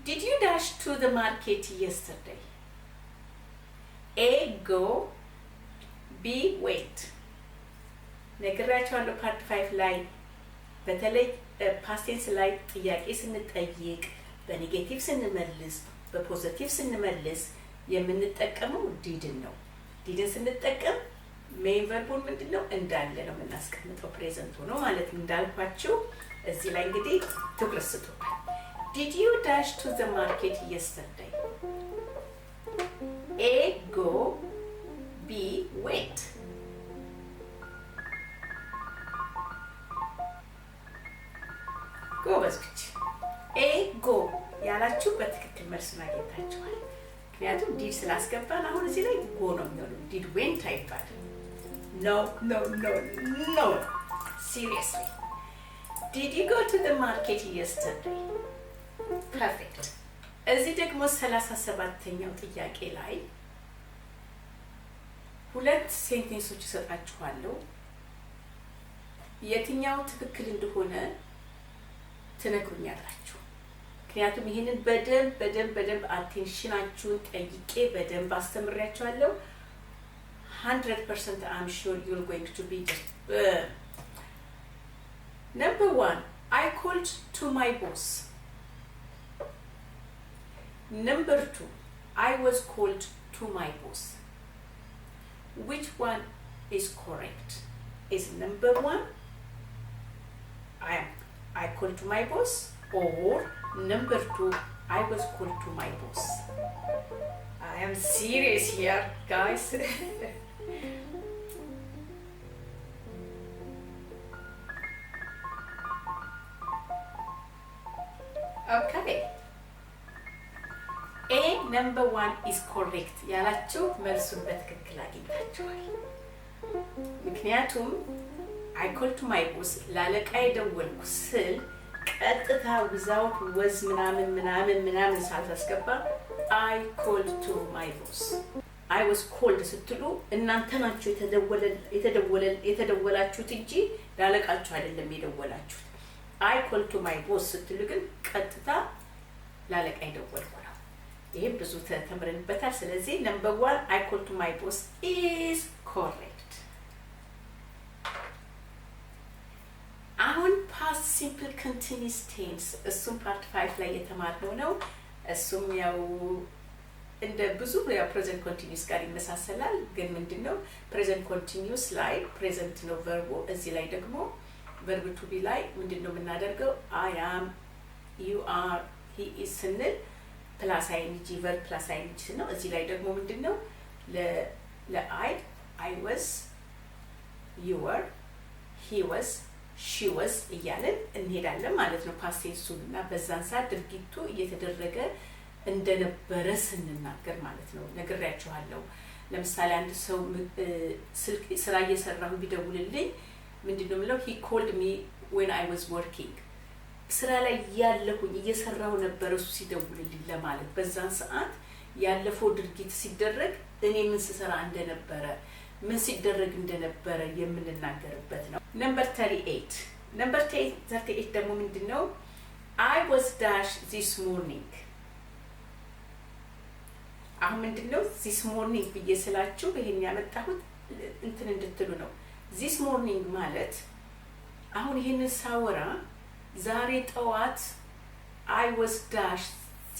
Did you dash to the market yesterday? A go, B went. ነግራችኋለሁ part 5 ላይ፣ በተለይ past tense ላይ ጥያቄ ስንጠይቅ፣ በ negative ስንመልስ፣ በ positive ስንመልስ የምንጠቀመው did ን ነው። Did ን ስንጠቀም main verb ኡን ምንድን ነው እንዳለ ነው የምናስቀምጠው፣ present ሆኖ ማለት ነው። እንዳልኳችሁ እዚህ ላይ እንግዲህ ትኩረት ስጡበት። Did you dash to the market yesterday? A go, B went. ጎበዞች፣ A go ያላችሁ በትክክል መልሱን አግኝታችኋል። ምክንያቱም did ስላስገባን አሁን እዚህ ላይ go ነው የሚሆነው። Did went አይባልም። No, no, no, no, seriously. Did you go to the market yesterday? Perfect። እዚህ ደግሞ 37ኛው ጥያቄ ላይ ሁለት sentence ኦች እሰጣችኋለሁ። የትኛው ትክክል እንደሆነ ትነግሩኛላችሁ። ምክንያቱም ይህንን በደንብ በደንብ በደንብ attention ኣችሁን ጠይቄ በደንብ አስተምሬያችኋለሁ። 100% I'm sure you're going to be just number one, I called to my boss. Number two, I was called to my boss. Which one is correct? Is number one, I called to my boss, or number two, I was called to my boss? I am serious here, guys. Okay. A number one is correct ያላችሁ መልሱን በትክክል አግኝታችኋል። ምክንያቱም I call to my boss፣ ላለቃዬ ደወልኩ ስል ቀጥታ without was ምናምን ምናምን ምናምን ሳታስገባ I called to my boss። I was called ስትሉ እናንተ ናችሁ የተደወላችሁት እንጂ ላለቃችሁ አይደለም የደወላችሁት። I call to my boss ስትሉ ግን ቀጥታ ላለቃዬ ደወልኩ ነው። ይህም ብዙ ተምረንበታል። ስለዚህ number one, I call to my boss is correct። አሁን past simple continuous tense፣ እሱም part 5 ላይ የተማርነው ነው። እሱም ያው እንደ ብዙ ያው present continuous ጋር ይመሳሰላል። ግን ምንድን ነው፣ present continuous ላይ present ነው verb ኡ። እዚህ ላይ ደግሞ verb to be ላይ ምንድን ነው የምናደርገው? I am, you are, he is ስንል plus ing, verb plus ing ነው። እዚህ ላይ ደግሞ ምንድን ነው፣ ለ I, I was, you were, he was, she was እያለን እንሄዳለን ማለት ነው። Past tense ኡን እና በዛን ሰዓት ድርጊቱ እየተደረገ እንደነበረ ስንናገር ማለት ነው። ነግሬያችኋለሁ። ለምሳሌ አንድ ሰው ስልክ ስራ እየሰራሁ ቢደውልልኝ ምንድን ነው የምለው? He called me when I was working. ስራ ላይ ያለሁኝ፣ እየሰራሁ ነበር እሱ ሲደውልልኝ ለማለት፣ በዛን ሰዓት ያለፈው ድርጊት ሲደረግ እኔ ምን ስሰራ እንደነበረ፣ ምን ሲደረግ እንደነበረ የምንናገርበት ነው። Number 38. Number 38 ደግሞ ምንድን ነው? I was dash this morning። አሁን ምንድን ነው this morning ብዬ ስላችሁ ይሄን ያመጣሁት እንትን እንድትሉ ነው። This morning ማለት አሁን ይሄንን ሳወራ ዛሬ ጠዋት፣ I was dash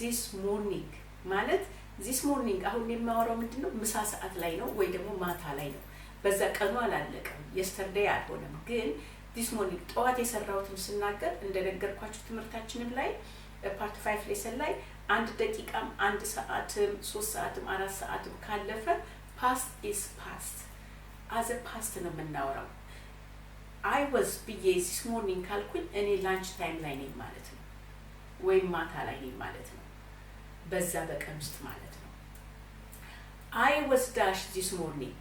this morning ማለት this morning አሁን የማወራው ምንድን ነው? ምሳ ሰዓት ላይ ነው ወይ ደግሞ ማታ ላይ ነው። በዛ ቀኑ አላለቀም፣ yesterday አልሆነም። ግን this morning ጠዋት የሰራሁትን ስናገር፣ እንደነገርኳችሁ ትምህርታችንም ላይ part 5 lesson ላይ አንድ ደቂቃም አንድ ሰዓትም 3 ሰዓትም 4 ሰዓትም ካለፈ past is past፣ as a past ነው የምናወራው። I was ብዬ this morning ካልኩኝ እኔ lunch time ላይ ነኝ ማለት ነው፣ ወይም ማታ ላይ ነኝ ማለት ነው። በዛ በቀን ውስጥ ማለት ነው። I was dash this morning።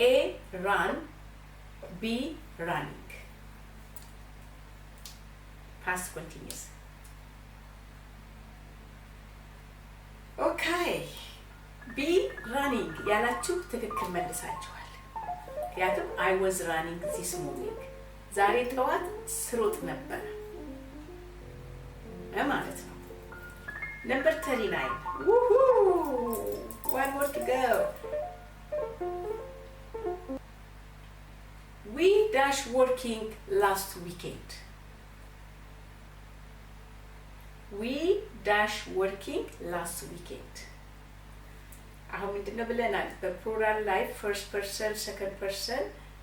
A ran፣ B running። Past continuous። Okay, B running ያላችሁ ትክክል መልሳችኋል። ምክንያቱም I was running this morning፣ ዛሬ ጠዋት ስሮጥ ነበረ ማለት ነው። Number 39። Woohoo, one more to go። We dash working last weekend። We dash working last weekend። አሁን ምንድን ነው ብለናል? በ plural ላይ first person፣ second person፣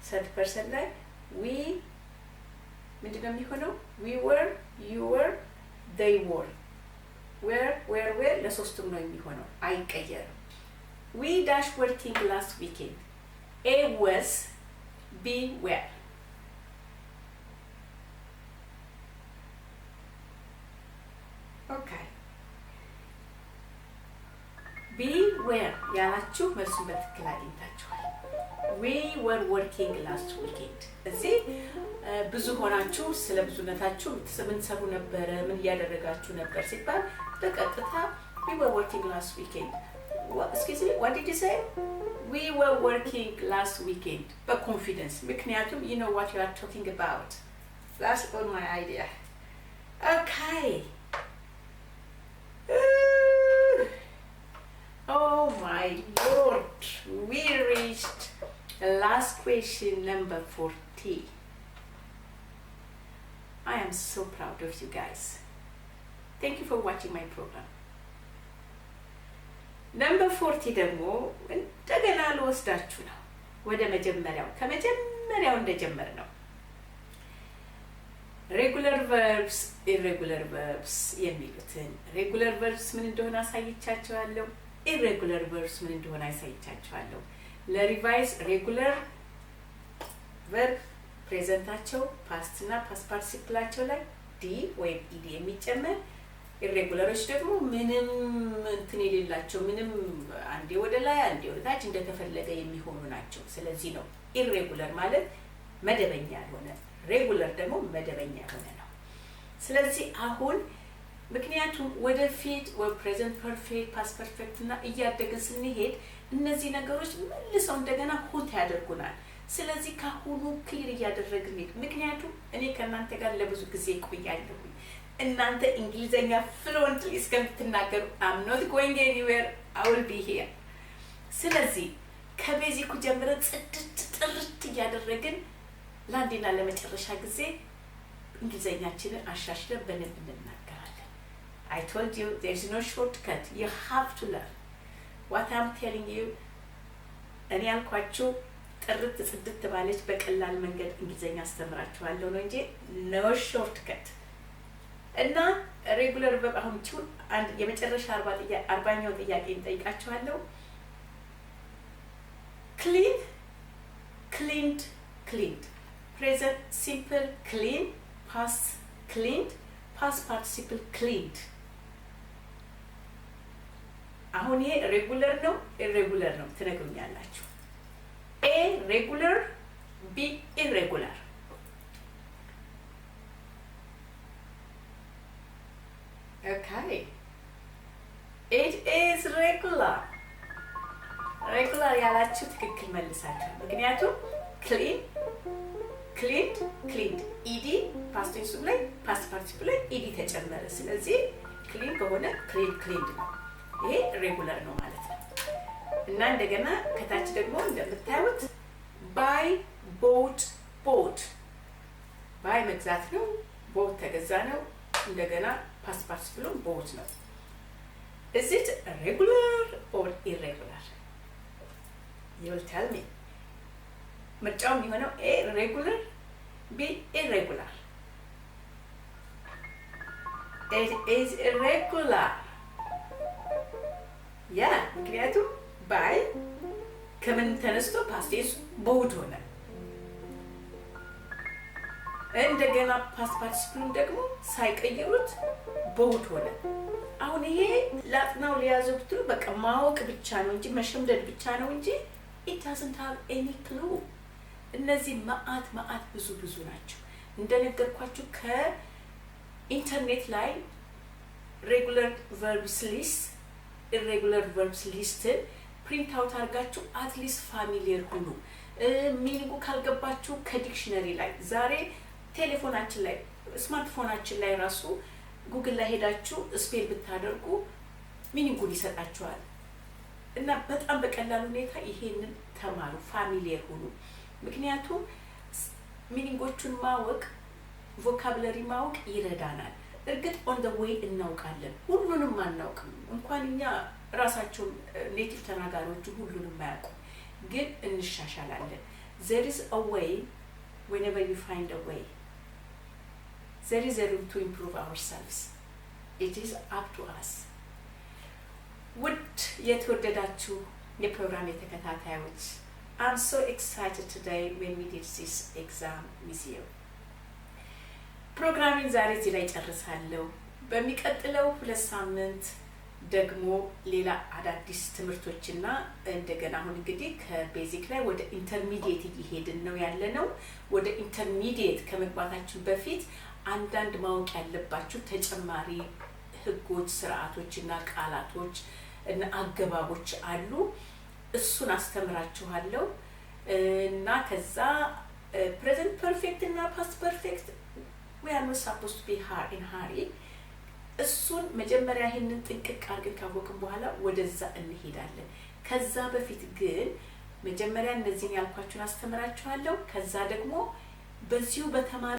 third person ላይ we ምንድን ነው የሚሆነው? We were፣ you were፣ they were። Were, were, were ለሶስቱም ነው የሚሆነው፣ አይቀየርም። We dash working last weekend። A was፣ B were። Okay, B were ያላችሁ መልሱን በትክክል አግኝታችኋል። We were working last weekend። እዚህ ብዙ ሆናችሁ ስለ ብዙነታችሁ ምን ትሰሩ ነበረ፣ ምን እያደረጋችሁ ነበር ሲባል በቀጥታ we were working last weekend። Excuse me, what did you say? We were working last weekend በ confidence፣ ምክንያቱም you know what you are talking about። That's all my idea። Okay። Oh my Lord, we reached the last question, number 40. I am so proud of you guys. Thank you for watching my program. Number 40 ደግሞ እንደገና ልወስዳችሁ ነው ወደ መጀመሪያው፣ ከመጀመሪያው እንደጀመርነው regular verbs፣ irregular verbs የሚሉትን። Regular verbs ምን እንደሆነ አሳይቻችኋለሁ። Irregular verbs ምን እንደሆነ አሳይቻችኋለሁ። ለ revise regular verb present ኣቸው past እና past participle ኣቸው ላይ d ወይም ed የሚጨመር፣ irregular ኦች ደግሞ ምንም እንትን የሌላቸው፣ ምንም አንዴ ወደ ላይ አንዴ ወደ ታች እንደተፈለገ የሚሆኑ ናቸው። ስለዚህ ነው irregular ማለት መደበኛ ያልሆነ፣ regular ደግሞ መደበኛ የሆነ ነው። ስለዚህ አሁን ምክንያቱም ወደፊት present perfect፣ past perfect እና እያደግን ስንሄድ እነዚህ ነገሮች መልሰው እንደገና haunt ያደርጉናል። ስለዚህ ካሁኑ clear እያደረግን ሄድ። ምክንያቱም እኔ ከእናንተ ጋር ለብዙ ጊዜ እቆያለሁኝ። እናንተ እንግሊዘኛ fluently እስከምትናገሩ I'm not going anywhere፣ I will be here። ስለዚህ ከ basic ኩ ጀምረን ጽድት ጥርት እያደረግን ለአንዴና ለመጨረሻ ጊዜ እንግሊዘኛችንን አሻሽለን በደንብ እንናገራለን። I told you there is no shortcut። You have to learn what I'm telling you። እኔ ያልኳችሁ ጥርት ጽድት ባለች በቀላል መንገድ እንግሊዘኛ አስተምራችኋለሁ ነው እንጂ no shortcut። እና regular verb አሁን አንድ የመጨረሻ 40ኛው ጥያቄ እንጠይቃችኋለሁ። Clean፣ cleaned፣ cleaned። Present simple clean፣ past cleaned፣ past participle cleaned። አሁን ይሄ regular ነው irregular ነው ትነግሩኛላችሁ። A regular፣ B irregular። Okay, it is regular. Regular ያላችሁ ትክክል መልሳችኋል። ምክንያቱም clean, cleaned, cleaned, ed past tense ኡ ላይ past participle ላይ ed ተጨመረ። ስለዚህ clean ከሆነ clean, cleaned ነው። ይሄ regular ነው ማለት ነው። እና እንደገና ከታች ደግሞ እንደምታዩት buy, bought, bought። Buy መግዛት ነው፣ bought ተገዛ ነው። እንደገና past participle ኡም bought ነው። Is it regular or irregular? You will tell me. ምርጫው የሚሆነው A regular፣ B irregular። It is irregular, yeah፣ ምክንያቱም buy ከምን ተነስቶ past tense ኡ bought ሆነ። እንደገና past participle ኡን ደግሞ ሳይቀይሩት bought ሆነ። አሁን ይሄ ላጥናው ሊያዘው ብትሉ በቃ ማወቅ ብቻ ነው እንጂ፣ መሸምደድ ብቻ ነው እንጂ it doesn't have any clue። እነዚህ መአት መአት ብዙ ብዙ ናቸው። እንደነገርኳችሁ ከኢንተርኔት ላይ regular verbs list፣ irregular verbs list ን print out አድርጋችሁ at least familiar ሁኑ። Meaning ኡ ካልገባችሁ ከ dictionary ላይ፣ ዛሬ ቴሌፎናችን ላይ፣ ስማርትፎናችን ላይ ራሱ ጉግል ላይ ሄዳችሁ spell ብታደርጉ meaning ኡን ይሰጣችኋል። እና በጣም በቀላል ሁኔታ ይሄንን ተማሩ፣ familiar ሁኑ። ምክንያቱም meaning ኦቹን ማወቅ፣ vocabulary ማወቅ ይረዳናል። እርግጥ on the way እናውቃለን፣ ሁሉንም አናውቅም። እንኳን እኛ ራሳቸውን native ተናጋሪዎቹ ሁሉንም አያውቁም፣ ግን እንሻሻላለን። There is a way. Whenever you find a way, there is a room to improve ourselves. It is up to us. ውድ የተወደዳችሁ የፕሮግራም ተከታታዮች፣ I'm so excited today when we did this exam with you. ፕሮግራሜን ዛሬ እዚህ ላይ ጨርሳለሁ። በሚቀጥለው 2 ሳምንት ደግሞ ሌላ አዳዲስ ትምህርቶችና እንደገና አሁን እንግዲህ ከ basic ላይ ወደ intermediate እየሄድን ነው ያለነው። ወደ intermediate ከመግባታችን በፊት አንዳንድ ማወቅ ያለባችሁ ተጨማሪ ህጎች፣ ስርዓቶች እና ቃላቶች እና አገባቦች አሉ። እሱን አስተምራችኋለሁ እና ከዛ present perfect እና past perfect፣ we are not supposed to be in hurry። እሱን መጀመሪያ ይህንን ጥንቅቅ አድርገን ካወቅን በኋላ ወደዛ እንሄዳለን። ከዛ በፊት ግን መጀመሪያ እነዚህን ያልኳችሁን አስተምራችኋለሁ። ከዛ ደግሞ በዚሁ በተማር